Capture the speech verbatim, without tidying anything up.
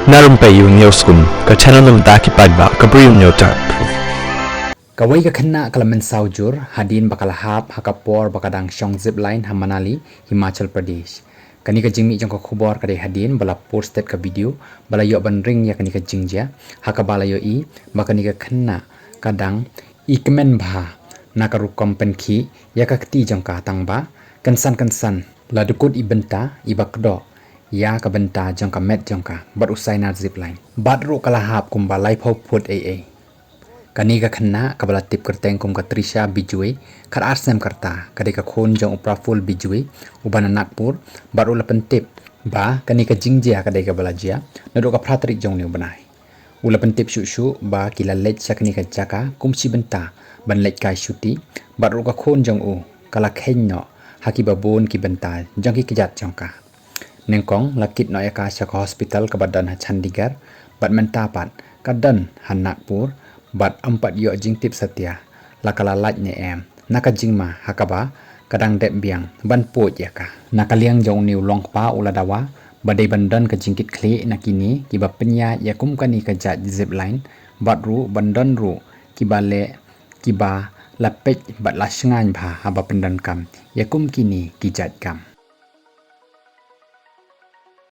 Na Rympei U News Kun, ka channel na bynta ki paidbah ka Bri U News Tap. Kawei ka khynnah ka la mynsaw jur hadien ba ka la hap ha ka por ba ka dang shong zipline ha Manali, Himachal Pradesh. Kane ka jingmih jong ka khubor ka dei hadien ba la post ka video ba la ïoh ban ring ïa kane ka jingjia, ha kaba la ïohi ba kane ka khynnah ka dang i kmen bha na ka rukom pynkhih ïa ka kti jong ka, tang ba kynsan kynsan la dkut i bynta iba kdoh ïa ka bynta jong ka met jong ka bad u sainar zipline. Bad ruh ka la hap kumba laiphew phut ei ei. Kane ka khynnah kaba la tip kyrteng kum ka Trisha Bijwe, khatar snem ka rta, ka dei ka khun jong u Praful Bijwe, uba na Nagpur, bad ruh la pyntip ba kane ka jingjia ka dei kaba la jia naduh ka phra tarik jong une u bnai. U la pyntip shuh shuh ba ki la leit sha kane ka jaka kum shi bynta ban leit kai shuti, bad ruh ka khun jong u ka la kheiñ noh ha kiba bun ki bynta jong ki kjat jong ka. Nyngkong la kit noh ïa ka sha ka hospital kaba don ha Chandigarh, bad mynta pat ka don ha Nagpur, bad ym pat ïoh jingtip satia la ka la lait ne em na ka jingma ha kaba ka dang dep biang ban pud ïa ka. Na ka liang jong une u longkpa u la dawa ba dei ban don ka jingkitkhlieh na kine kiba pynïaid ïa kum kane ka jait zipline, bad ruh ban don ruh kiba leh kiba la peit bad la shngaiñ bha haba pyndonkam ïa kum kine ki jait kam.